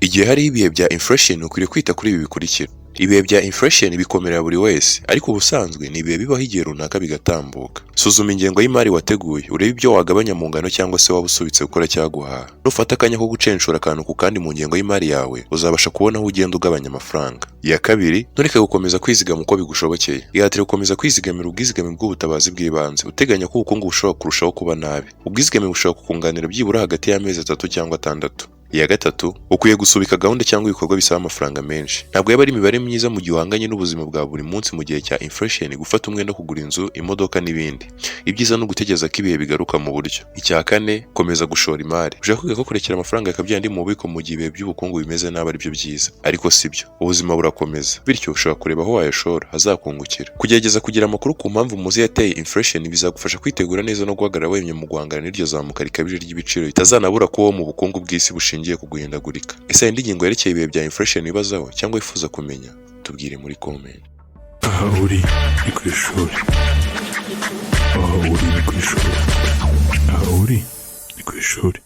Igihe hariho ibihe bya inflation, ukwiriye kwita kuri ibi bikurikira. Ibihe bya inflation bikomerera buri wese, ariko ubusanzwe ni ibihe bibaho igihe runaka bigatambuka. Suzuma ingengo y'imari wateguye, urebe ibyo wagabanya mu ngano cyangwa se waba usubitse gukora cyangwa guhaha. Nufata akanya ko gucenshura akantu ku kandi mu ngengo y'imari yawe, uzabasha kubona aho ugenda ugabanya amafaranga. Iya kabiri, ntureke gukomeza kwizigama uko bigushobokeye. Ihatire gukomeza kwizigamira ubwizigame bw'ubutabazi bw'ibanze, uteganya ko ubukungu bushobora kurushaho kuba nabi. Ubwizigame bushobora kukunganira byibura hagati y'amezi 3 cyangwa 6. Iya gatatu, ukwiye gusubika gahunda cyangwa ibikorwa bisaba amafaranga menshi. Ntabwo yaba ari imibare myiza mu gihe uhanganye n'ubuzima bwa buri munsi mu gihe cya inflation gufata umwenda wo kugura inzu, imodoka n'ibindi. Ibyiza ni ugutegereza ko ibihe bigaruka mu buryo. Icya kane, komeza gushora imari. Ushobora kwiga ko kurekera amafaranga yakabyaye andi mu bubiko mu gihe ibihe by'ubukungu bimeze nabi ari byo byiza, ariko si byo. Ubuzima burakomeza, bityo ushobora kureba aho wayashora hazakungukira. Kugerageza kugira amakuru ku mpamvu muzi yateye inflation bizagufasha kwitegura neza no guhagarara wemye mu guhangana n'iryo zamuka rikabije ry'ibiciro bitazanabura kubaho mu bukungu bw'isi bushingiye ku guhindagurika. Ese hari indi ngingo yerekeye ibihe bya inflation wibazaho cyangwa wifuza kumenya? Tubwire muri comment. Aha uri ni ku ishuri. Aha uri ni ku ishuri. Aha uri ni ku ishuri.